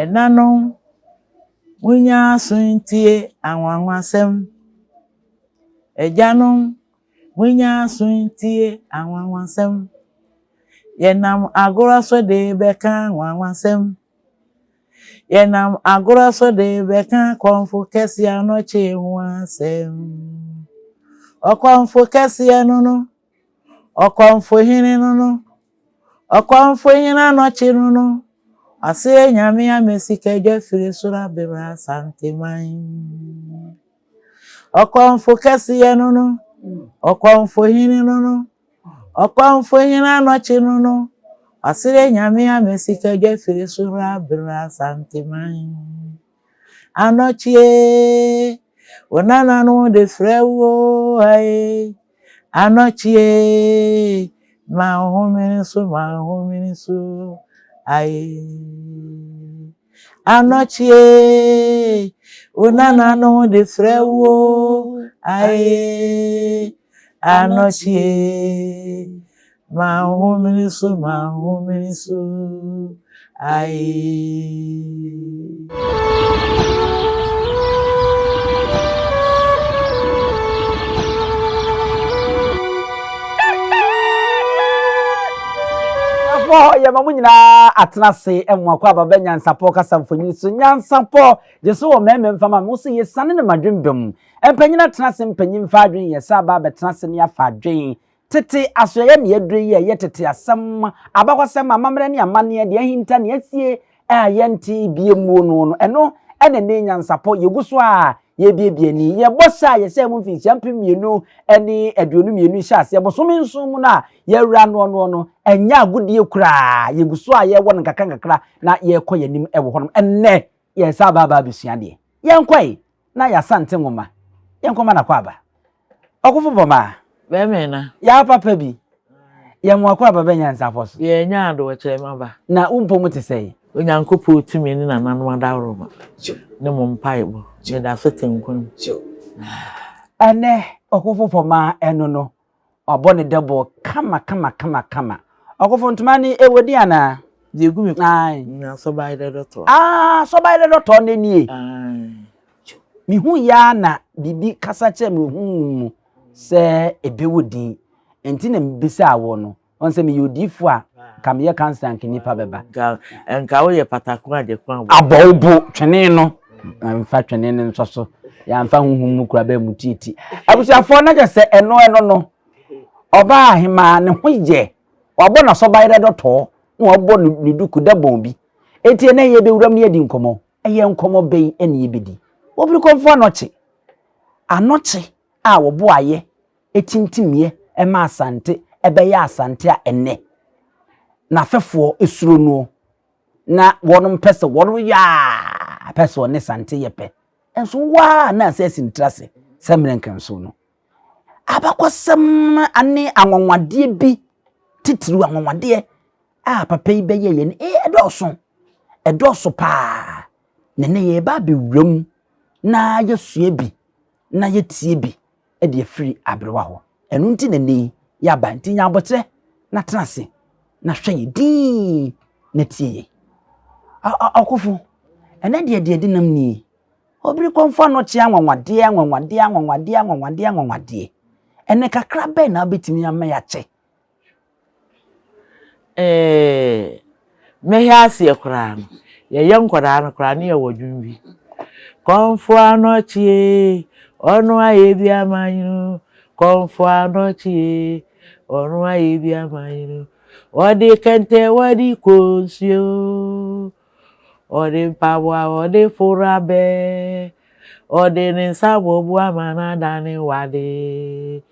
Ɛnanom, monyɛ aso ntie anwanwasɛm. Agyanom, monyɛ aso ntie anwanwasɛm. Yɛnam agorɔ so de rebɛka anwanwasɛm. Yɛnam agorɔ so de rebɛka kɔmfo kɛseɛ anɔkye ho asɛm. Ɔkɔmfo kɛseɛ no no, ɔkɔmfo hene no no, ɔkɔmfo hene anɔkye no no, ɔseɛ nyame ama sikadwa firi soro abɛwura Asanteman. Ɔkɔmfo kɛseɛ no no, ɔkɔmfo hene no no, ɔkɔmfo hene anɔkye no no, ɔseɛ nyame ama sikadwa firi soro abɛwura Asanteman. Anɔkye, wo nananom de frɛ wo ae. Anɔkye, ma wo homene so, ma wo homene so ae. Anɔkye, wo nananom de frɛ wo ae. Anɔkye, ma wo homene so, ma wo homene so ae. Afɔ yɛma mo nyinaa atena ase mmoakɔ aba bɛ nyansapɔ kasa mfonyin so nyansapɔ gye so wɔ mmarima mfa ma mo so yɛsane no madwen bam mpanyin atena ase mpanyin mfa adwen yɛ sɛ aba abɛtena ase ne afa adwen Tete asoɛeɛ ne aduro yi a ɛyɛ tete asɛm, abakɔsɛm, amammerɛ ne amanneɛ, deɛ ahinta, nea asie a yɛnte bie mmuo no no, ɛno na ɛnnɛ nyansapɔ yɛgu so a yɛrebiebie ani. Yɛn bɔhyɛ a yɛhyɛɛ mu mfinhyia 2022 hyɛ aseɛ bosome nson mu no a yɛawura noɔ noɔ no, ɛnyɛ agodie koraa, yɛgu so a yɛwɔ no nkakra nkakra na yɛrekɔ yɛn anim wɔ hɔnom. Ɛnnɛ yɛresan aba aba abɛsua adeɛ. Yɛnkɔe na yɛasante nwoma, yɛnkɔma no akwaaba. Ɔkofo bɔmaa. Bɛmɛ na. Yaa papa bi. Yɛ mo akwaaba bɛ nyansafo so. Yɛ nya ado ɔkyerɛ maba. Na wo mpɔ mu te sɛn? Onyankopɔn tumi ne nananom adaworoma ne mo mpaebɔ, meda so te nkwa mu. Ɛnɛ ɔkofo pɔmaa ɛno no wabɔ ne dɛbɔ kama kama kama kama. Ɔkofo ntoma no ɛwɔ din anaa? Deɛ egu me Ae. Na sɔbae dɛ dɔtɔ. Ah, sɔbae dɛ dɔtɔ no nie. Ae. Mehu yɛ ara na biribi kasa kyerɛ me wɔ honhom mu sɛ ɛbɛwɔ din. Ɛnti na mebisaa wo no. Wɔn sɛ meyɛ odiyifoɔ a, nka meyɛ kansela nka nnipa bɛba. Nka nka woyɛ patako agye ko abɔ. Abɔ wo bo twene no. Mfa twene no nsɔ so. Yɛamfa honhom mu kura bɛɛ mu tiati. Abusuafoɔ na kyɛ sɛ ɛno ɛno no. Ɔbaa ahemaa ne ho yɛ. Wabɔ n'asɔbayerɛ dɔtɔɔ na wabɔ ne duku dabɔn bi. Enti ɛnɛ yɛbɛwuram ne yɛadi nkɔmmɔ. Ɛyɛ nkɔmmɔ bɛn na yɛbɛdi? Obirikɔmfoɔ Anɔkye, Anɔkye a wɔboaeɛ tintimiiɛ ma Asante bɛyɛɛ Asante a ɛnnɛ n'afɛfoɔ suro noɔ na wɔnom pɛ sɛ wɔnom yɛ a pɛ sɛ ɔne Sante yɛ pɛ. Nso wo ara na asɛ asi ne tiri ase sɛ mmerɛ nkanso no. Abakɔsɛm ne anwanwadeɛ bi titiriw anwanwadeɛ a papa yi bɛyɛ yɛn ee ɛdɔɔso ɛdɔɔso paa na ɛnɛ yɛreba abɛwura mu na yɛsua bi na yɛtie bi de afiri aberewa hɔ ɛno nti na ɛnɛ yi yɛaba nti nya aboterɛ na tena ase na hwɛ yɛ dinn na tie yɛ ɔkofo ɛnɛ deɛ deɛ de nam nie Obiri kɔmfo anɔkye anwanwadeɛ anwanwadeɛ anwanwadeɛ anwanwadeɛ anwanwadeɛ. Ɛnɛ kakra bɛn na wobɛtumi ama yɛakyɛ? Ɛɛ, mɛhwɛ aseɛ koraa no, yɛyɛ nkwadaa no koraa ne yɛwɔ dwom bi. Kɔmfo anɔkye, ɔno ayɛ bi ama yɛn. Kɔmfo anɔkye, ɔno ayɛ bi ama yɛn. Ɔde kɛntɛ wɔde kɔ nsuo. Ɔde mpaboa ɔde foro abɛ, ɔde ne nsa bɔbo ama no adane wade.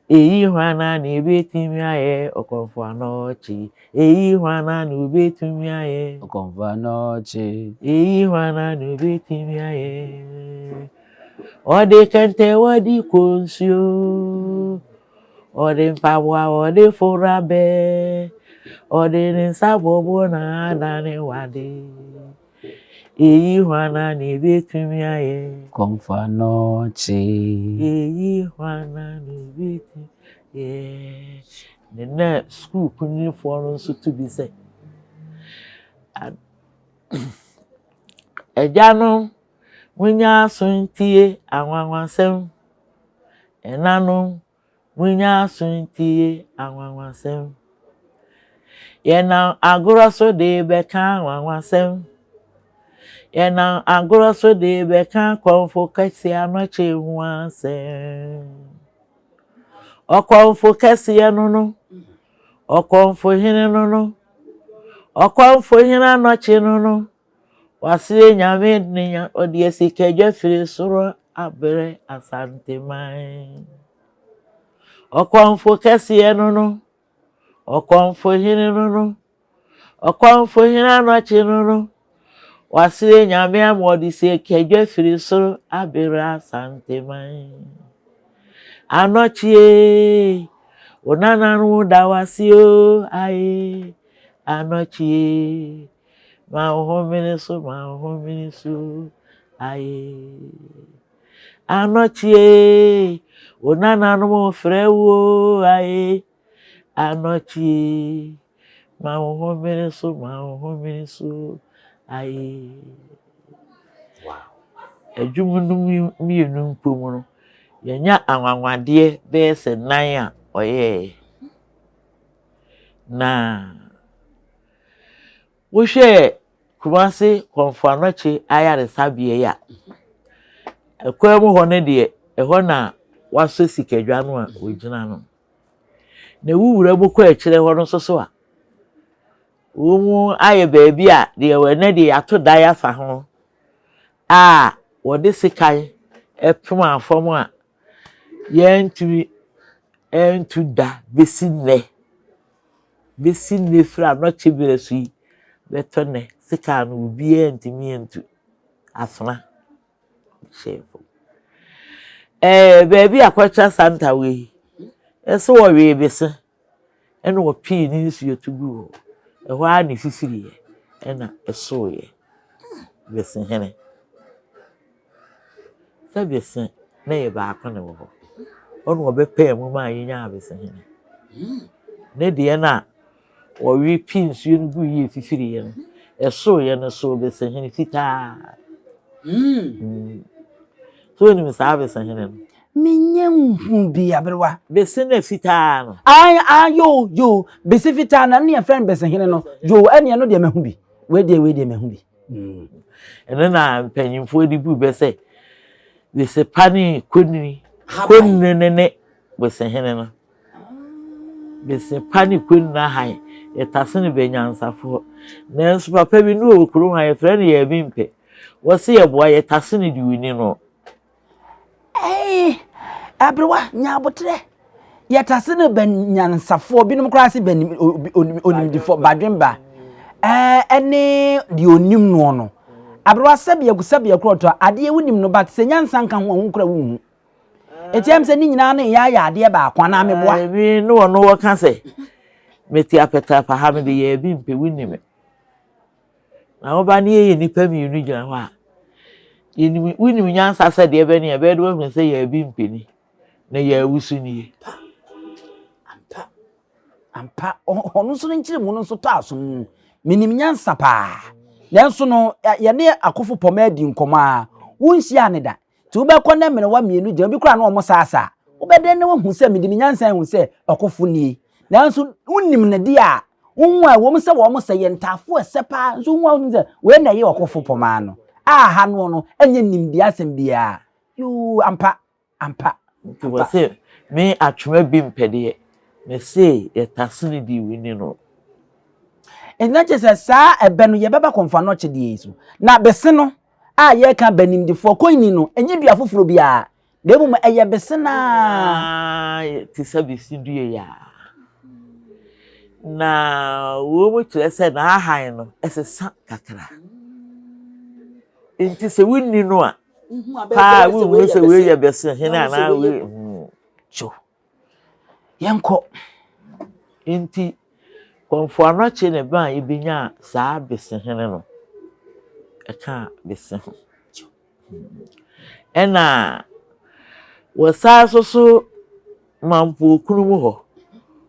Eyi hwana na ebetumi ayɛ ɔkɔmfo anɔkye? Eyi hwana na obetumi ayɛ? Ɔkɔmfo anɔkye. Eyi hwana na obetumi ayɛ? Ɔde kɛntɛ wɔde kɔ nsuo. Ɔde mpaboa ɔde foro abɛ, ɔde ne nsa bɔbɔ na adane wade. Eyi hwana na ebetumi ayɛ? Kɔmfo anɔkye. Eyi hwana na ebetumi ayɛ? Ne na sukuu kunnifoɔ no nso to bi sɛ. Agyanom, monnya aso ntie anwanwasɛm. Ɛnanom, monnya aso ntie anwanwasɛm. Yɛnam agorɔ so de bɛka anwanwasɛm. Yɛnam agorɔ so de bɛka kɔmfo kɛseɛ anɔkye ho asɛm. Ɔkɔmfo kɛseɛ no no, ɔkɔmfo hene no no, ɔkɔmfo hene anɔkye no no, Wasrɛ Nyame ne nya ɔde asikadwa firi soro abrɛ Asanteman. Ɔkɔmfo kɛseɛ no no, ɔkɔmfo hene no no, ɔkɔmfo hene anɔkye no no, wasrɛ Nyame ama ɔde sikadwa firi soro abrɛ Asanteman. Anɔkye, wo nananom da wase o, aye, anɔkye. Ma wo ho mene so, ma wo ho mene so, aye. Anɔkye, wo nananom frɛ wo, aye. Anɔkye, ma wo ho mene so, ma wo ho mene so, aye. Wow. Adwuma no mmienu mpo mu no, yɛanya anwanwadeɛ bɛyɛ sɛ nan a ɔyɛeɛ. Na Wohwɛ Kumasi Komfo Anokye ayaresabea yi a, ɛkwan mu hɔ no deɛ, ɛhɔ na wɔasɔ sikadwa no a wɔgyina no. Na wo wura mu kɔ akyire hɔ no nso so a, wɔayɛ baabi a deɛ ɛnɛ deɛ yɛato dan afa ho a wɔde sekan poma fam a yɛntumi ntu da bɛsi nnɛ. Besi nnɛ firi anɔkye berɛ so yi bɛtɔ nnɛ sekaa no obiara ntumi ntu afena hyɛɛ fam. Ɛɛ baabi a Culture Center wɔ yi, ɛsɛ wɔwee bese ɛna wɔpee ne nsuo to guu hɔ. Ɛhɔ ara na ɛfifiriiɛ ɛna ɛsooeɛ. Bese hene. Sɛ bese na yɛ baako na ɛwɔ hɔ. Ɔna ɔbɛpɛɛ mu maa yɛnyaa bese hene. Ne deɛ no a wɔwe pi nsuo no gu yie fifiriiɛ no, ɛsooeɛ no soo bese hene fitaa. Mm. So wonim saa bese hene no? Menyɛ nhu bi aberewa. Bese no fitaa no. Ayi ayi yo yo bese fitaa na ne yɛfrɛ no bese hene no yo ɛneɛ no deɛ mahu bi wei deɛ wei deɛ mahu bi. Ɛno na mpanyimfoɔ de bu bɛ sɛ besepa ne konini. Konini no ne besehene no. Besepa ne konini ahan yɛtase no bɛ nyansafoɔ. Nanso papa bi ne wɔ kurom ha yɛfrɛ no Yaabi Mpɛ. Wɔse yɛboa yɛtase no de wini no. Ɛɛ, aberewa, nya aboterɛ. Yɛtase no bɛ nyansafoɔ, binom koraa se bɛ onimdifoɔ, badwemba, ɛɛ, ɛne deɛ onim noɔ no. Aberewa, sɛbi agu sɛbi akorɔtɔ, adeɛ wonim no, but sɛ nyansa nka ho a, wo koraa wonhu. Eti ɛm sɛ ne nyinaa no yɛ ayɛ adeɛ baako anaa meboa? Ebi ne wɔn wɔka sɛ, mete apɛtɛpa ha mede yɛ bi mpɛ wonni me. Na wo ba ne yɛyɛ nnipa mmienu gyina hɔ a, yɛnim wonim nyansa sɛ deɛ ɛbɛne a ɛbɛyɛ de woahunu sɛ yɛ abi mpani na yɛ awusu nie. Ampa, ampa, ɔno nso ne nkyerɛmu no nso tɔ asom mu. Menim nyansa paa. Nanso no, yɛne akofo pɔma adi nkɔmmɔ a, wonhyiaa ne da. Nti wobɛkɔ na mmerewa mmienu gyina obi koraa na wɔn saasaa. Wobɛdɛn na wahu sɛ mede me nyansa ahu sɛ ɔkofo nie. Nanso wonim no deɛ a, wohu a ɛwom sɛ wɔn sɛ yɛ ntaafo ɛsɛ paa nso wohu a wonim sɛ wei na ɛyɛ ɔkofo pɔmaa no. A ha noɔ no ɛnyɛ nimdeɛ asɛm biara. Yoo ampa ampa. Nti wɔse me atwoma bi mpɛ deɛ mese yɛtase no di wini no. Nti na kyerɛ sɛ saa ɛbɛ no yɛbɛba kɔmfo anɔkye deɛ yi so. Na bese no a yɛreka bɛ nimdefoɔ koini no, ɛnyɛ dua foforɔ biara, na mmom ɛyɛ bese no ara. Te sɛ bese dua yi ara. Na wei mu kyerɛ sɛ n'ahan no ɛsesa kakra. Nti sɛ wonni no a, paa wonhu sɛ wei yɛ bese hene anaa wei. Kyo. Yɛnkɔ. Enti, Kɔmfo Anɔkye ne ba a yebenyaa saa besehene no, ɛkaa bese ho. Ɛna wɔsan nso so Mampookunu mu hɔ,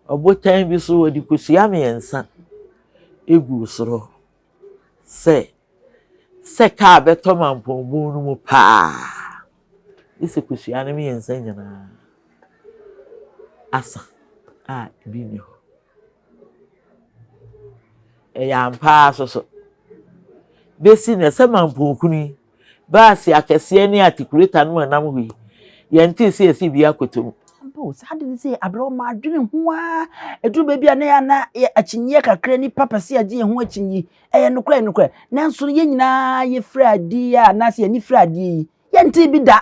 ɔbotan bi so wɔde kosua mmiɛnsa guu soro sɛ. Sɛ kaa bɛtɔ Mampɔn bun no mu paa, gye sɛ kosua no mmiɛnsa nyinaa asa a ebi nni hɔ. Ɛyɛ ampa ara nso so. Bɛsi nnɛ, sɛ Mampɔn kunu yi, baase akɛseɛ ne atikuleta no a ɛnam hɔ yi, yɛntee sɛ yɛsi bi akɔtɔ mu. Ampa o, saa ade no sɛ aberɛ ɔma adwene ho ara, ɛduru baabi a na yɛ ana yɛ akyinnyeɛ kakra nipa pɛ sɛ yɛgye yɛn ho akyinnye. Ɛyɛ nokorɛ, ɛyɛ nokorɛ. Nanso no, yɛn nyinaa yɛfiri adeɛ yi a, anaasɛ yɛn ani firi adeɛ yi, yɛntee bi da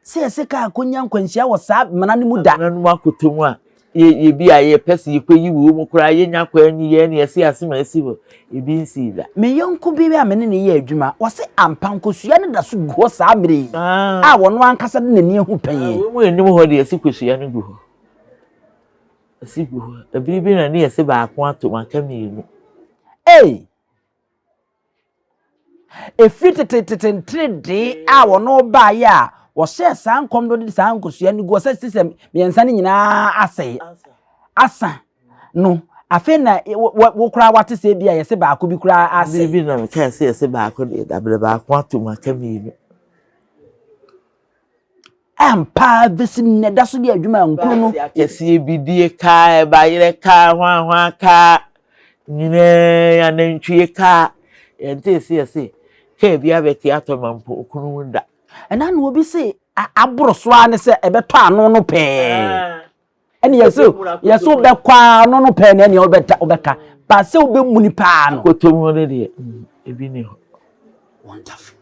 sɛ yɛsɛ kaa akɔnya nkwanhyia wɔ saa mmara no mu da. Amena no mu akɔtɔ mu a, yɛ yɛ bi a yɛpɛ sɛ yɛkɔyi wɔ mu koraa, yɛnya kwan nyi yɛn na yɛse asem a asi hɔ, ebi nsii da. Me yɔnko bi a me ne no yɛ adwuma, ɔse ampa nkosua no da so gu hɔ saa mmerɛ yi a ɔno ankasa de n'ani ahu pɛn yi. Wɔ mu anim hɔ deɛ yɛse kosua no gu hɔ. Ɛsi gu hɔ. Ɛbere bi na ne yɛse baako ato mu aka mmienu. Ei! Ɛfiri tetetete nteredee a wɔn baeɛ a wɔhyɛɛ saa nkɔm no de saa nkosua no gu hɔ sɛ sisɛ mmiɛnsa no nyinaa asɛe asa no afei na wo koraa wate sɛ bi a yɛse baako bi koraa asɛe. Bere bi na mekaa sɛ yɛse baako deɛ dabrɛ baako ato mu aka mmienu. Ampa ara besi nnɛ da so de adwuma a nkuro no. Baase akɛseɛ bidie kaa, bayerɛ kaa, hwanhwan kaa, nyinaa anantwie kaa. Yɛntee se yɛse kaa bi abɛte atɔ ma mpo okunu mu da. Ɛna na obi se aboro so ara ne sɛ ɛbɛtɔ ano no pɛɛ. Ɛne yɛse yɛse wobɛkɔ ano no pɛɛ na ɛne wobɛta wobɛka. Ba sɛ wobɛmuni paa no. Akɔtɔ mu no deɛ ebi ni hɔ. Wonderful.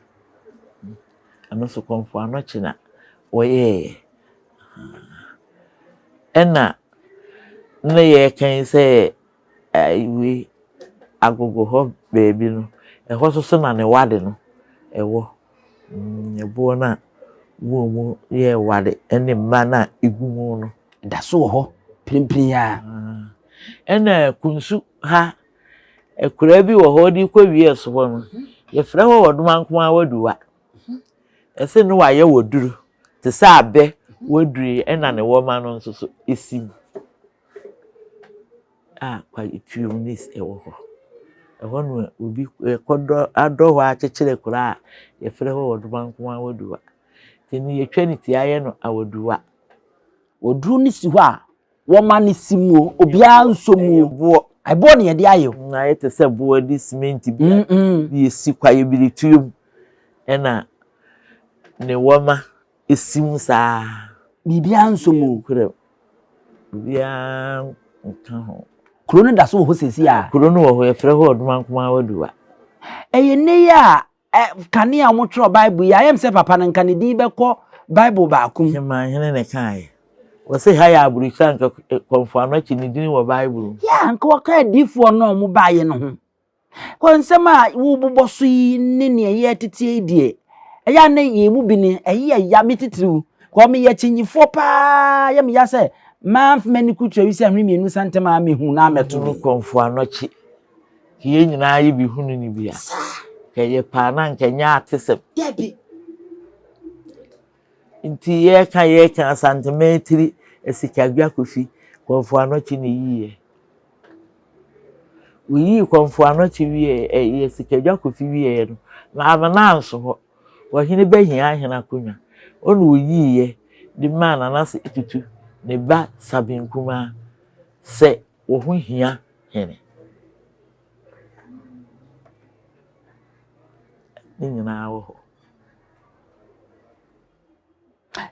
Ɛno nso Kɔmfo Anokye na wɔyɛeɛ. Ɛna na yɛreka yi sɛ wei Agogo hɔ baabi no, ɛhɔ nso so na ne wade no ɛwɔ. Ɛboɔ no a wɔn yɛɛ wade ne mma no a ɛgu mu no. Ɛda so wɔ hɔ mprempren yi ara. Ɛna Kunsu ha, akuraa bi wɔ hɔ wɔde kɔ wiɛ so hɔ no, yɛfrɛ hɔ Wɔdomankomaa Waduwa. Ɛsɛ ne wayɛ waduru te sɛ abɛ waduru yi ɛna ne wɔma no nso so esi mu a kwaetuom ne ɛwɔ hɔ. Ɛhɔ na obi kɔdɔ adɔ hɔ akyekyere akuraa a yɛfrɛ hɔ Wɔdomankomaa Waduwa. Nti no yɛtwa ne ti ayɛ no Awaduwa. Waduru no si hɔ a, Wɔma no si mu o, obiara nsɔ mu o. Boɔ. Ɛboɔ na yɛde ayɛ o. Ayɛ te sɛ boɔ de cement bi a yɛsi kwaeɛ bi de tuo mu ɛna ne wɔma si mu saa. Biribiara nsɔ mu o. Kura biribiara nka ho. Kuro no da so wɔ hɔ seesei a. Kuro no wɔ hɔ, yɛfrɛ hɔ Ɔdomankumaa Waduwa. Ɛyɛ nnɛ yi a kane a wɔtwerɛ Bible yi, ayɛ me sɛ papa no nka ne din bɛkɔ Bible baako mu. Hemahene na ɛkaeɛ. Wɔse ha yɛ aburokyire a nka Kɔmfo Anokye ne din wɔ Bible mu. Yeah, nka wɔka adiyifoɔ no a wɔbaeɛ no ho. Kɔ nsɛm a wobobɔ so yi ne nea yɛreteteɛ yi deɛ, ɛyɛ a na yɛn mu bi no, ɛyɛ ya me titiriw. Kɔ meyɛ kyinyifoɔ paa, yɛ me ya sɛ mamfa m'ani kutu awi sɛ ahwene mmienu sa ntɛm a mehu na amɛto bi. Kɔmfo Anokye Yɛn nyinaa yɛ bi hunu no bi a, nka ɛyɛ paa na nka ɛnyɛ atesɛm. Dabi. Nti yɛka yɛka Asanteman tiri Asikadwa Kofi Kɔmfo Anokye na eyiiɛ. Oyii Kɔmfo Anokye wieɛ, ɛyɛ Asikadwa Kofi wieɛ no, na amena anso hɔ. Ɔhene bɛhia ahene akonnwa. Ɔna oyiiɛ de maa Nana Tutu ne ba Sabin Kumaa sɛ Wo ho hia hene. Ne nyinaa wɔ hɔ.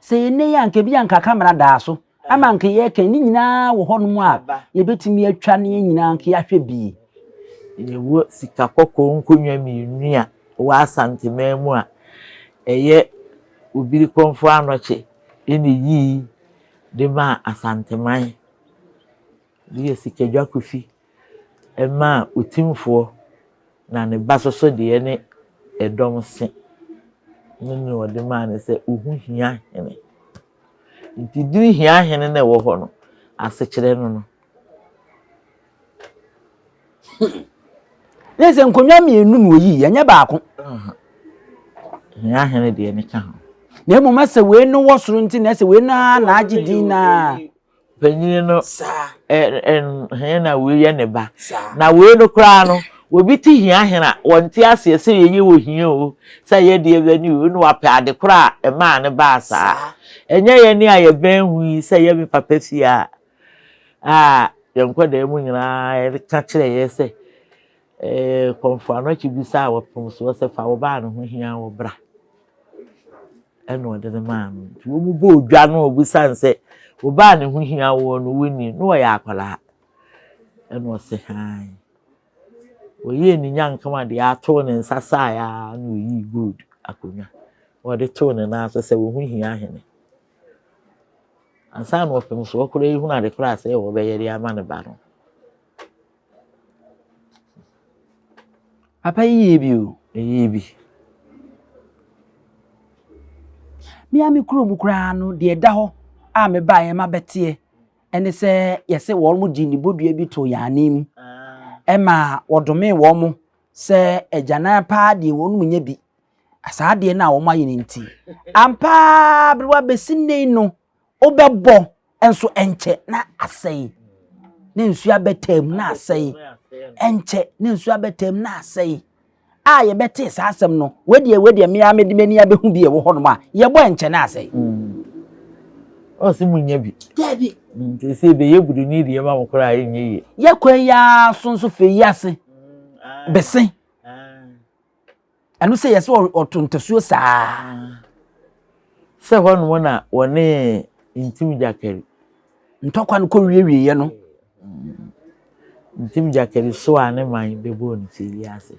Sɛ yɛ nnɛ yi a nka bi a nka kamera daa so ama nka yɛka ne nyinaa wɔ hɔnom a yɛbɛtumi atwa ne yɛn nyinaa nka yɛahwɛ bi. Yɛwɔ sika kɔkɔɔ nkonnwa mmienu a ɛwɔ Asanteman mu a ɛyɛ Obiri Kɔmfo Anɔkye na ɛyii de maa Asanteman. De yɛ sikadwa kofi maa otimfoɔ na ne ba soso deɛ ne ɛdɔm se no na ɔde maa no sɛ ohu hia hene. Nti dini hia hene na ɛwɔ hɔ no asekyerɛ no no. Ne sɛ nkonnwa mmienu na oyi ɛnyɛ baako. Hia hene deɛ ne ka ho. Na mmom ɛsɛ wei no wɔ soro nti na ɛsɛ wei no ara na agye din na. Panyin no hɛn na wei yɛ ne ba. Na wei no koraa no, Obi te hia hene a, wɔnte aseɛ sɛ yɛyɛ wɔ hia o, sɛ yɛ deɛ bɛne o, na wapɛ ade korɔ a ɛmaa no baa saa. Ɛnyɛ yɛne a yɛbɛn ho yi sɛ yɛ me papa fie a, a yɛn nkwadaa mu nyinaa yɛka kyerɛ yɛ sɛ ɛɛ Kɔmfo Anɔkye bisaa wɔpem soɔ sɛ fa wo ba a ne ho hia wo bra. Ɛna ɔde no maa no. Nti wɔn bɔɔ dwa no ɔbisa no sɛ wo ba a ne ho hia woɔ no wonni no ɔyɛ akwadaa. Ɛna ɔse hann. Ɔyɛɛ ne nyankama deɛ atoo ne nsa saeɛ ara na ɔyii gold akonnwa na ɔde too ne nan so sɛ wo ho hia hene. Ansa na ɔpem soɔ koraa ehunu ade koraa sɛ wɔbɛyɛ de ama ne ba no. Papa yi yɛ bi o. Ɛyɛ bi. Me ara me kurom koraa no, deɛ ɛda hɔ a mebaeɛ mabɛteɛ ɛne sɛ yɛsɛ wɔn gye ne bodua bi too yɛn anan mu ɛma wɔdomee wɔn sɛ agyanan paa deɛ wɔn mu nyɛ bi saa adeɛ no a wɔn ayɛ no nti ampa ara berewa bɛsi nnɛ yi no wobɛbɔ nso ɛnkyɛ na asɛe na nsuo abɛtaa mu na asɛe ɛnkyɛ na nsuo abɛtaa mu na asɛe a yɛbɛtee saa asɛm no wei deɛ wei deɛ mmea mede m'ani abɛhu bi ɛwɔ hɔnom a yɛbɔ ɛnkyɛ na asɛe. Ɔsi mu nya bi. Dabi. Nti sɛ ebɛyɛ buroni deɛ ma mo koraa ɛnyɛ yie. Yɛ kwan yi ara so nso fɛ yi ase bese. Ɛno sɛ yɛ sɛ ɔto ntasuo saa. Sɛ hɔnom na wɔne Ntim Gyakari. Ntɔkwa no kɔ wiewieɛ no. Ntim Gyakari soaa ne man bɛbɔɔ no fɛ yi ase.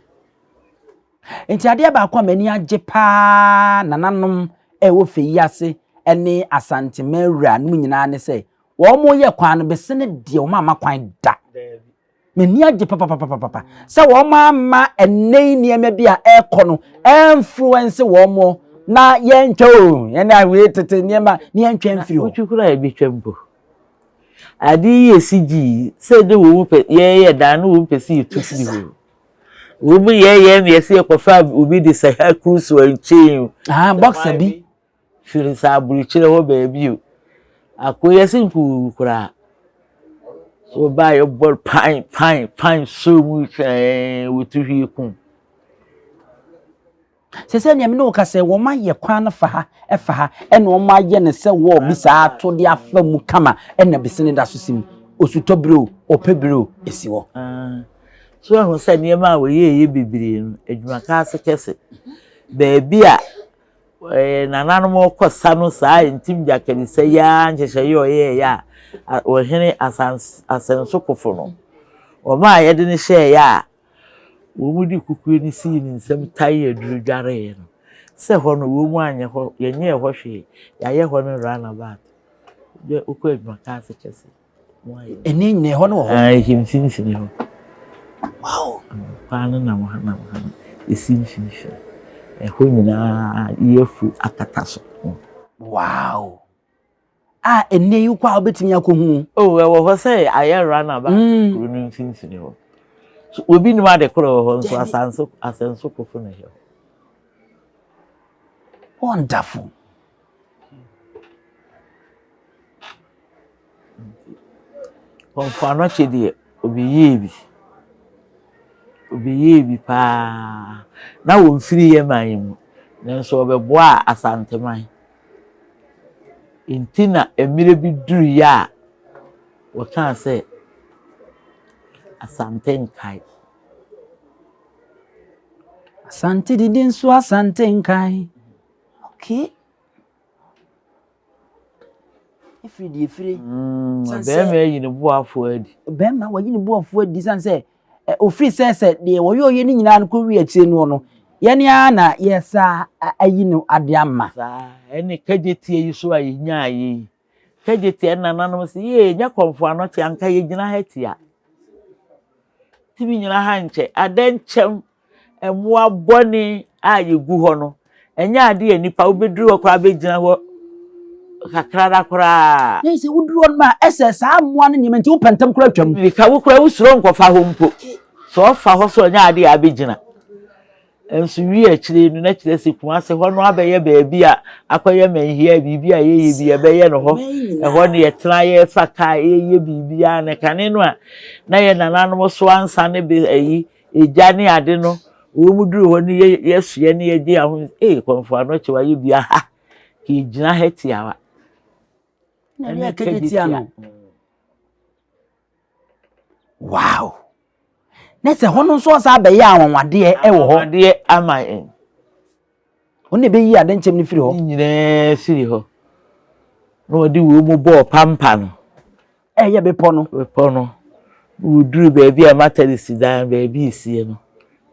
Nti adeɛ baako a m'ani agye paa nananom ɛwɔ fɛ yi ase ne Asanteman wura nom nyinaa ne sɛ wɔn yɛ kwan no bese ne deɛ wɔn amma kwan da. M'ani agye papapapapa sɛ wɔn amma ɛnnɛ yi nneɛma bi a ɛrekɔ no ɛnfluence wɔn na yɛntwa o yɛn a wei tete nneɛma na yɛntwa mfiri hɔ. Wotwi koraa ebi twa mpo. Ade yi esi gyi yi sɛ de wɔn pɛ yɛyɛ dan no wɔn pɛ si yɛtu firi hɔ. Wɔn mu yɛyɛ na yɛsi yɛkɔfa obi de sɛ ha cruise wɔ nkyɛn o. Ah boxer bi. Firi sɛ aburukyerɛ hɔ baabi o. Ako yɛ se nkuwu koraa. So ɔbaa yɛ bɔ pan pan pan so mu hwɛɛ wotu hwie kum. Sɛ sɛ nea me ne wo ka sɛ wɔn ayɛ kwan no fa ha ɛfa ha ɛna wɔn ayɛ no sɛ wɔɔ bi saa ato de afa mu kama ɛna besi ne da so si mu osutɔ bere o ɔpɛ bere o esi hɔ. So ɛho sɛ nneɛma a wɔyɛ yɛ bebree no adwuma ka ase kɛse baabi a Nananom rekɔ sa no saa ntim gyakanisɛ yi ara nhyehyɛeɛ a ɔyɛeɛ a ɔhene Asɛnsokofo no, wɔn a yɛde no hyɛeɛ a wɔde kukuo no sii ne nsam tae aduro dwareeɛ no, sɛ hɔ no wɔn anyɛ hɔ, yɛnyɛɛ hɔ hwee, yɛayɛ hɔ no runabout. Wokɔ adwuma ka ase kɛse. Ɛnɛ nyina ɛhɔ no wɔ hɔ. Ah, ɛhyɛ mfimfini hɔ. Wow. Kwan no nam ha nam ha no, ɛsi mfimfini. Ɛhɔ nyinaa yɛafu akata so. Wow. A ɛnɛ yi kɔ a wobɛtumi akɔhu. Oh, ɛwɔ hɔ sɛ ayɛ runabout mm. kuro no mfimfini hɔ. So obi nim ade korɔ wɔ hɔ nso asanso asɛnso kofo na ɛhyɛ hɔ. Wonderful. Kɔmfo Anokye deɛ, ɔbɛyɛɛ bi. Ɔbɛyɛɛ bi pa ara. Na ɔmfiri yɛn man yi mu, nanso ɔbɛboaa Asanteman. Nti na mmerɛ bi duruiɛ a, wɔkaa sɛ Asante nkae. Asante didi nso Asante nkae. Okay. Efiri deɛ efiri. Mm, bɛrima ayi ne boafo adi. Bɛrima wayi ne boafo adi san sɛ ofiri sɛ sɛ deɛ wɔyɛ ɔyɛ ne nyinaa no kɔ wi akyire no no yɛne ara na yɛsa ayi no ade ama. Saa ɛne kagye tie yi so a yɛnyaa yɛ yi. Kagye tie nananom sɛ yee nyɛ kɔmfo anɔkye anka yɛgyina ha tia. Tumi nyina ha nkyɛ adɛnkyɛm Mmoa bɔne a yɛgu hɔ no, ɛnyɛ adeɛ a nnipa wobɛduru hɔ koraa bɛgyina hɔ kakra da koraa. Na sɛ woduru hɔ nom a, ɛsɛ saa mmoa no nneɛma nti wopɛ ntɛm koraa twam. Mirika wo koraa wosuro nkɔfa hɔ mpo. Sɛ ɔfa hɔ sɛ ɔnyɛ adeɛ a abɛgyina. Nso wie akyire no na kyerɛ sɛ Kumase hɔ no abɛyɛ baabi a akɔyɛ manhia biribi a yɛyɛ bi yɛbɛyɛ no hɔ. Ɛhɔ no yɛtena yɛfa kaa yɛyɛ biribiara na kane no a na yɛ nananom soa nsa ne be ayi. Egya ne ade no, wɔn duru hɔ no yɛ yɛsoɛ ne yɛgye ahome, ee Kɔmfo Anɔkye wayɛ bi aha, ka yɛgyina ha tiawa. Na ɛne ɛkɛgye tia no. Wow! Na sɛ hɔ no nso ɔsan abɛyɛ anwanwadeɛ wɔ hɔ. Anwanwadeɛ ama yɛn. Wɔn na ɛbɛyi adɛnkyɛm no firi hɔ. Ne nyinaa firi hɔ. Na wɔde wɔn mu bɔɔ pampa no. Ɛyɛ bepɔ no. Bepɔ no. Na wɔduru baabi a Matalisi dan baabi esie no,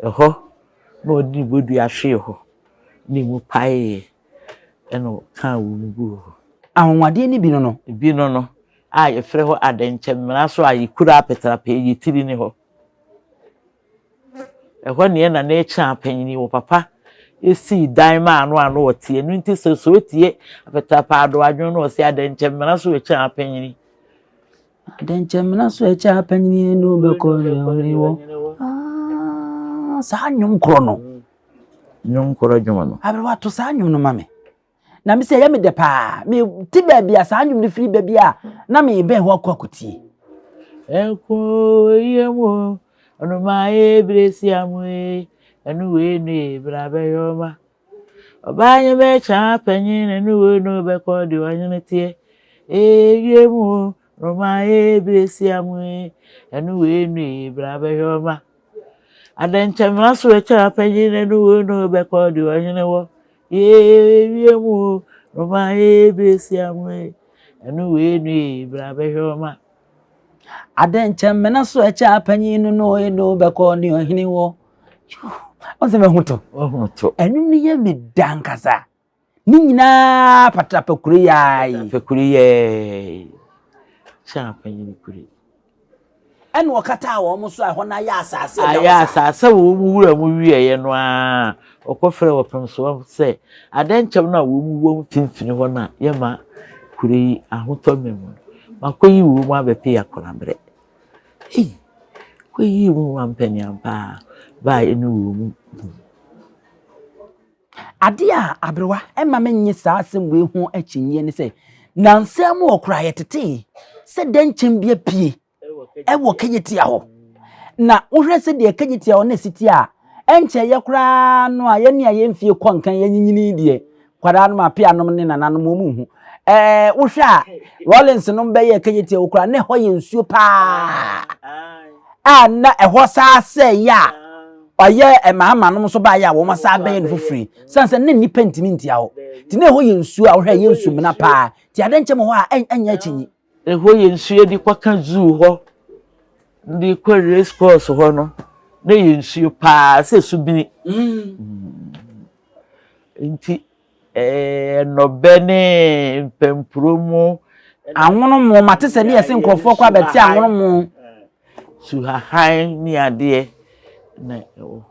ɛhɔ na wɔde ne bodua hwee hɔ na emu paeeɛ ɛna wɔkaa wɔn mu guu hɔ. Anwanwadeɛ no bi no no. Bi no no a yɛfrɛ hɔ adɛnkyɛm mmara so a yɛkura apetrapɛ yɛ tiri ne hɔ. Ɛhɔ ne yɛn nana Akyea panyin wɔ papa sii dan maa no a na ɔte. Ɛno nti sɛ sɛ otie Apetrapaa adwene no ɔse adɛnkyɛmmena so Akyea panyin. Adɛnkyɛmmena so Akyea panyin no bɛkɔ ɔhene wɔ. Ah, saa nnwom korɔ no. Nnwom korɔ dwom no. Aberewa to saa nnwom no ma me. Na me sɛ ɛyɛ me dɛ paa. Mete baabi a saa nnwom no firi ba bi a, na mebɛn hɔ akɔ akɔtie. Ɛko yie mu ɔnomaa ebire si amu e ɛno wei no e bra bɛyɛ ɔma ɔbaa nye bɛkya panyin na ɛno wei no bɛkɔ deɛ ɔnyene teɛ ee yie mu ɔnomaa ebire si amu e ɛno wei no e bra bɛyɛ ɔma adɛnkyɛmma so ɛkyɛ panyin na ɛno wei no bɛkɔ deɛ ɔnyene wɔ Yee wiem o, noma ee besia mu ee, ɛno wei no ee, bra bɛhwɛ ɔma. Adɛnkyɛm mena so ɛkyɛ apanyin no no ee no bɛkɔ ne ɔhene wɔ. Ɔn sɛ mahu to. Wahu to. Ɛnwom no yɛ me da ankasa. Ne nyinaa patrapa kure yaa yi. Patrapa kure yɛɛ. Kyɛ apanyin kure. Ɛna ɔkataa wɔn so a ɛhɔ no ayɛ asase a ɛda hɔ Ayɛ saa. asase a wɔn wura mu wieeɛ no ara, ɔkɔfrɛɛ ɔpemsoɔ sɛ, Adɛnkyɛm no a wɔn wɔ mfimfini hɔ no a yɛma kuro yi ahotɔ mma mu no, makɔyi wɔn mu abɛpe akɔnaberɛ. Ei, kɔyii mu ampaniampa a, baa ɛne wɔn mu. Adeɛ a aberewa ɛmma mennye saa asɛm wei ho akyinnyeɛ ne sɛ, nnansa mu wɔ koraa yɛtetee sɛ dɛnkyɛm bi apue ɛwɔ Kejetia hɔ. Na wohwɛ sɛdeɛ Kejetia hɔ na ɛsi teɛ a, ɛnkyɛeɛ koraa no a yɛne a yɛn mfie kɔ nkan yɛnyinyini deɛ, nkwadaa nom, apeanom ne nananom wɔn nhu. Ɛɛ wohwɛ a Rawlings nom bɛyɛɛ Kejetia hɔ koraa na ɛhɔ yɛ nsuo paa a na ɛhɔ saa sɛeɛ a ɔyɛ mmarima nom nso baeɛ a wɔn asa abɛyɛ no fofiri sane sɛ ne nnipa ntumi ntia hɔ nti na ɛhɔ yɛ nsuo a wohwɛ ɛyɛ nsumena paa nti ade nkyɛm hɔ a ɛnyɛ akyinyi. Ɛhɔ yɛ nsuo de kɔka zoo hɔ de kɔ race course hɔ no na ɛyɛ nsuo paa sɛ subini nti Nnɔbɛ ne mpampuro mu. Anwono mo, mate sɛ ne yɛse nkurɔfoɔ kɔ abɛte anwono mo. Suhahan ne adeɛ na ɛwɔ hɔ.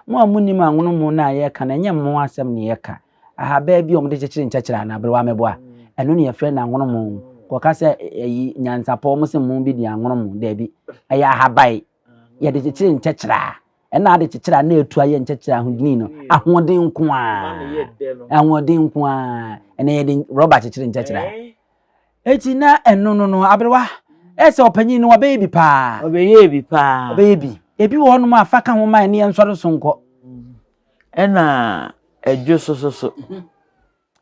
Mo a monnim anwono mo no a yɛreka no, ɛnyɛ mo asɛm na yɛreka. Ahabaa bi a wɔde kyekyere nkyɛkyerɛ anaa aberewa mɛboa, ɛno na yɛfrɛ no anwono mo. Kɔka sɛ ɛyi nyansapɔ, wɔn se mo bi de anwono mo, daabi. Ɛyɛ ahaban, yɛde kyekyere nkyɛkyerɛ a. Ɛna ade kyekyere a na atu ayɛ nkyɛkyerɛ ahodini no ahoɔden nko ara ahoɔden nko ara ɛna yɛde rɔba kyekyere nkyɛkyerɛ a eti na ɛno no no aberewa ɛsɛ ɔpanyin no ɔbɛyɛ bi paa ɔbɛyɛ bi paa ɔbɛyɛ bi ebi wɔ hɔnom a fa ka ho ma ɛne yɛn nsɔre so nkɔ ɛna ɛdwo so so so.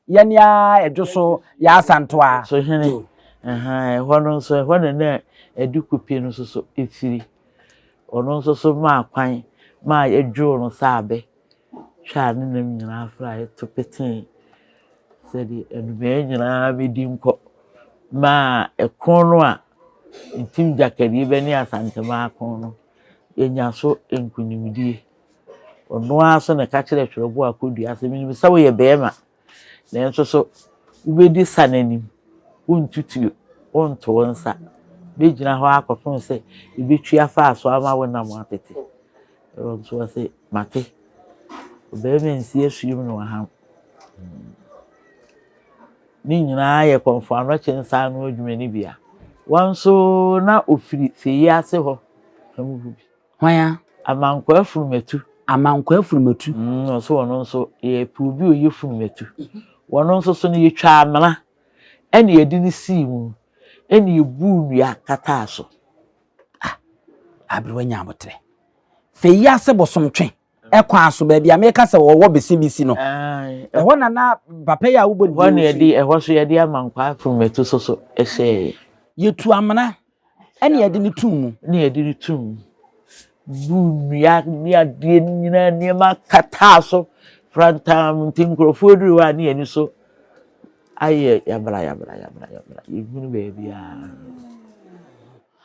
Yɛn ara ɛdwo so yɛ asantoa. So hene, ɛhɔ no nso ɛhɔ na na Adukupi no nso so firi. Ɔno nso so maa kwan maa yɛdwoo no sɛ abɛ twaa ne nam nyinaa fraeɛ to petee sɛdeɛ nnomaa nyinaa bɛdi nkɔ maa ɛko no a Ntim Gyakariebe ne Asanteman ko no, yɛnya so nkunimdie. Ɔno ara nso na ɛka kyerɛɛ Twerɛboɔ Akɔdua sɛ, Menim sɛ woyɛ barima, nanso so wobɛdi sa no anim, worentu tuo, worento wo nsa, bɛgyina hɔ ara kɔpem sɛ ɛbɛtwi afa so ama wo nam atete. Ɔno nso ɔse, Mate. Ɔbarima nsi asuom na waham. Ne nyinaa yɛ Kɔmfo Anɔkye nsa ano adwuma no bi a. Wɔn nso na ɔfiri Fei ase hɔ fam hɔ bi. Hwan a? Amankwaa Funumatu. Amankwaa Funumatu. Mm, ɔso ɔno nso yɛpɛ obi a ɔyɛ funumatu. Wɔno nso so no yɛtwaa amena ɛna yɛde no sii mu ɛna yɛbuu nnua kataa so. Ah, aberewa nya aboterɛ. Fei ase bosomtwe ɛkwan so baabi a meka sɛ wɔwɔ bese bi si no. Ɛhɔ na na papa yi a wobɔ ne din no firi. Ɛhɔ so yɛde ama nkwaa furumatu so so hyɛɛ. Yɛtu amena ɛne yɛde no tuu mu. Ne yɛde no tuu mu. Buu nnua ne adeɛ nyinaa nneɛma kataa so prantam nti nkurɔfoɔ duru hɔ a ne yɛn ani so ayɛ yabra yabra yabra yabra yɛhunu baabiara.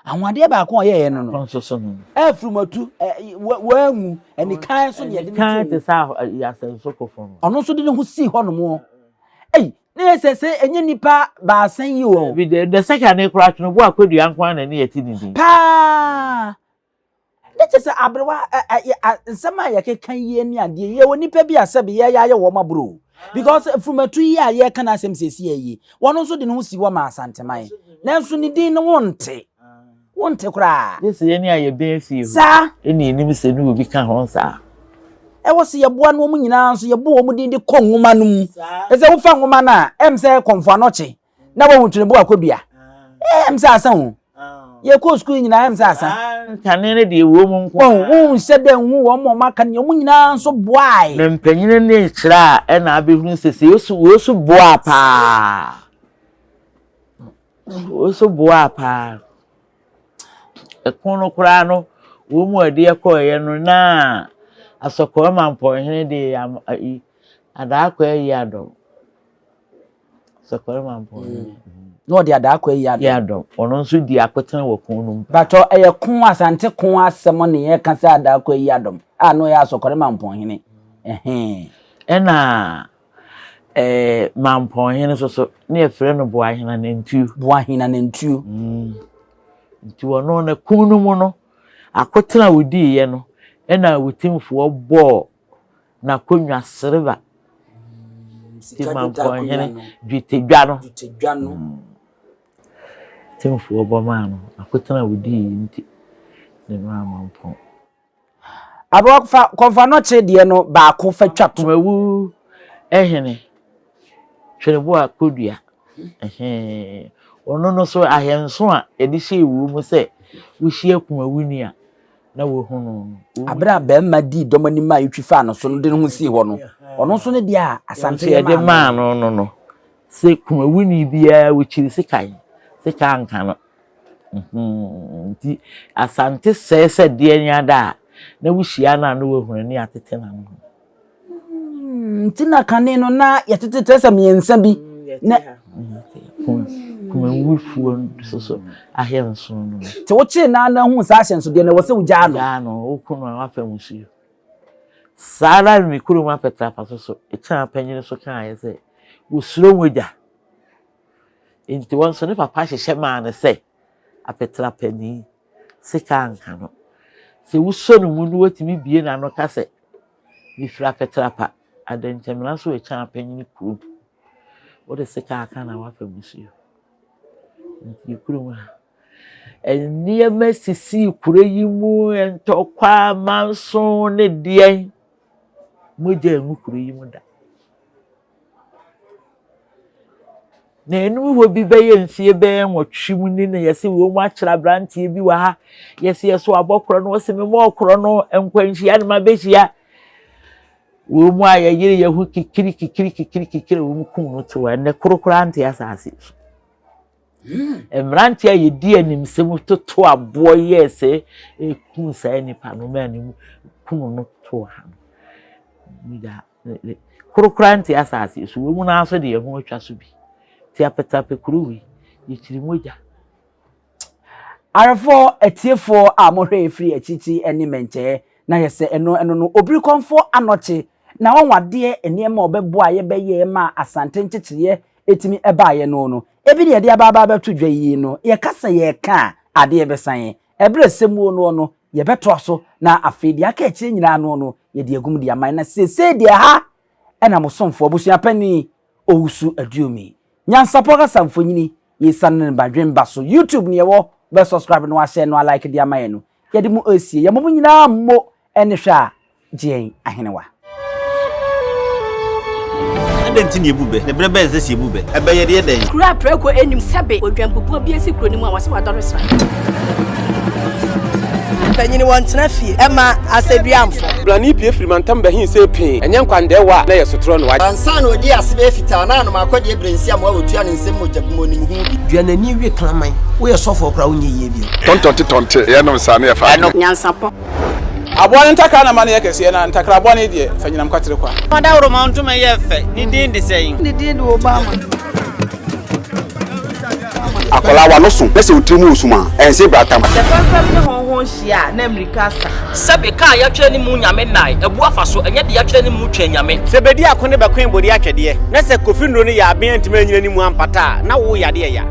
Anwanwadeɛ baako a ɔyɛeɛ no no. Nso so no. Afurumatu, wanwu, anikan nso na yɛde no too. Anikan te sɛ asɛnso kofo no. Ɔno nso de ne ho sii hɔnom. Ei, ne yɛ sɛ sɛ ɛnyɛ nnipa baasa yi o. Bi de, the second ne koraa Twenobo Akwadua nko ara na ne yɛte ne din. Paa. Ne kyɛ sɛ aberewa nsɛm a yɛkeka yie ne adeɛ yɛwɔ nnipa bi a sɛbe yɛyɛ ayɛ wɔn aboro o. Because furumatu yi a yɛreka n'asɛm sɛsi yi, wɔn nso de ne ho si hɔ ma Asanteman. Nanso ne din no wonte. Wonte koraa. Gye sɛ yɛn a yɛbɛn fie hɔ. Saa. Ɛna yɛnim sɛ ne obi ka ho saa. Ɛwɔ sɛ yɛboa no wɔn nyinaa nso yɛbɔ wɔn din de kɔ nwoma no mu. Ɛsɛ wofa nwoma no a, ɛm sɛ Kɔmfo Anɔkye na wahu Twenebo Akɔdua. Ɛm sɛ asa o. Yɛkɔɔ sukuu nyinaa ɛm sɛ asa. Kane no deɛ wɔ mu nko. Wɔn wonhyɛ dɛ nhu wɔn ma wɔn aka no wɔn nyinaa nso boae. Na mpanyin ne kyerɛ a ɛna abɛhunu sɛ sɛ yesu wɔsu boaa paa. Wɔsu boaa paa. Ɛko no koraa no wɔn mu a ɛde ɛkɔeɛ no na asɔkɔɔ mampɔnhene de adaakɔ ayi adɔm. Sɔkɔre Mampɔn. Mm. Na ɔde adaakɔ ayi adɔm. Yɛ adɔm. Ɔno nso di akotene wɔ ko no mu. Batɔ ɛyɛ ko Asante ko asɛm ne yɛka sɛ adaakɔ ayi adɔm a na ɔyɛ Asɔkɔre Mampɔn hene. Ɛhɛn. Ɛna ɛɛ Mampɔn hene nso so ne yɛfrɛ no Boahene Anantuo. Boahene Anantuo. Mm. Nti ɔno no ko no mu no akotene a ɔdiiɛ no ɛna Wotimfoɔ bɔɔ n'akonnwa sereba ti mampɔnhene dwetɛdwa no dwetɛdwa no timfoɔ bɔ maa no akotena a ɔdii nti ne no amampɔn. Aberewa fa kɔmfa nɔkye deɛ no baako fa twa to. Kumawu hene Twereboa Kodua ɔno no so ahɛnso a yɛde hyɛɛ wuo mu sɛ wohyia Kumawuni a na wahu no no. Bere a barima dii dɔm anim a etwi faa no so no de ne ho sii hɔ no, ɔno nso ne deɛ a Asante yɛ maa no. maa no no no, sɛ kumawuni biara wɔkyiri sekan, sekan nka no. Nti Asante sɛe sɛ deɛ ne ada a, na wohyia no a na wahunu ne atete n'ano. Nti na kane no na yɛtete kyerɛ sɛ mmiɛnsa bi na kumawufoɔ nso so ahɛnso no. Nti wokyee naa na hu saa ahyɛnsodeɛ no ɛwɔ sɛ wogyaa no. Gyaa no woko no a wafa musuo. Saa ara na me kurom apɛtrafa so so ɛkyɛn apanyin so kaeɛ sɛ wɔsuro mogya. Nti wɔn nso ne papa hyehyɛ maa no sɛ apɛtrapani sika anka no. Sɛ wosɔ no mu no watumi bie n'ano ka sɛ Mefiri Apetrapa, Adenkyɛmena so Akyan Panyin kurom. Wode sika aka na woafa musuo. Nti kurom ha. Nneɛma sisii kuro yi mu, ntɔkwa, manso ne deɛn. Mogya ngu kuro yi mu da. Na anim hɔ bi bɛyɛ mfeɛ bɛyɛ nwɔtwe mu ni na yɛse wɔn mu akyerɛ aberanteɛ bi wɔ ha yɛse yɛso abɔ korɔ no wɔse memmɔɔ korɔ no nkwanhyia no mabɛhyia wɔn mu a yɛyere yɛn ho kikiri kikiri kikiri kikiri wɔn kum no to ɛnɛ koro koraa nte asase so hmm. mmeranteɛ a yɛdi animsɛm toto aboɔ yɛɛ sɛ ɛkum saa nipa no ma ne kum no to ha no Koro koraa nte asase so, wɔ mu no ara nso deɛ ɛho atwa so bi. Nti apɛtɛapɛ kuro wei, yɛkyiri mogya. Awerɛfoɔ atiefoɔ a mohwɛ yɛ firi akyirikyiri ne mmɛnkyɛɛ na yɛ sɛ ɛno ɛno no Obirikɔmfoɔ Anɔkye na wanwadeɛ nneɛma a ɔbɛboa a yɛbɛyɛɛ maa Asante nkyekyereɛ ɛtumi ɛbaeɛ no no ebi ne yɛde aba aba abɛto dwa yi no yɛka sɛ yɛreka a adeɛ bɛsa yɛn ɛberɛ sɛ muo noɔ no yɛbɛtoa so na afei deɛ aka akyire nyinaa noɔ no yɛde agum de ama na seesei deɛ ha ɛna mo somfoɔ abusua panin Owusu Aduomi Nyansapɔ kasa mfonyini yɛsiane no badwemba so YouTube ne yɛwɔ bɛ subscribe no ahyɛ no alike de ama yɛn no yɛde mo esie yɛn mo nyinaa mmo ɛne hwɛ a gye yɛn ahenewa. Adɛn nti na yebu bɛ? Na bere bɛn na ɛsɛ sɛ yebu bɛ? Ɛbɛyɛ deɛ dɛn? Kuro a prako nnim sɛbe odwanbubuo bi asi kuro no mu a wɔse wadɔre sran. Panyini wɔntena fie ɛma asɛduamfo. Blani pie firi mantam bɛhin sɛ pee ɛnyɛ nkwandɛɛwa a na yɛ sotorɔ no wa. Ansa na ɔdi ase bɛyɛ fitaa na anom akɔdeɛ berɛ nsi amoa wɔtua ne nsam mogya gu mu onim ho bi. Dua n'ani we kraman woyɛ sɔfoɔ koraa wonyɛ yie bio. Tɔntɔnte tɔnte yɛnom saa ne yɛfa. Ɛno nyansapɔ. Aboa no ntakra na ma no yɛ kɛseɛ na ntakra bɔne deɛ fa nyinam kwatere kwa. Ɔdawuroma ntoma yɛ fɛ ne din de sɛn. Ne din de Obama. Akwadaa wa no so na sɛ otiri mu osum a ɛnse bratam. Sɛ fɛmfɛm ne hɔnhɔn hyia a na mmirika sa. Sɛbe kaa yɛatwerɛ ne mu nyame nnae abu afa so ɛnyɛ de yɛatwerɛ ne mu twɛn nyame. Sɛ bɛdi ako ne bɛkoe bɔdi atwɛdeɛ na sɛ kofi nnuro no yɛ aben antumi anyina ne mu ampata a na wo yadeɛ ya.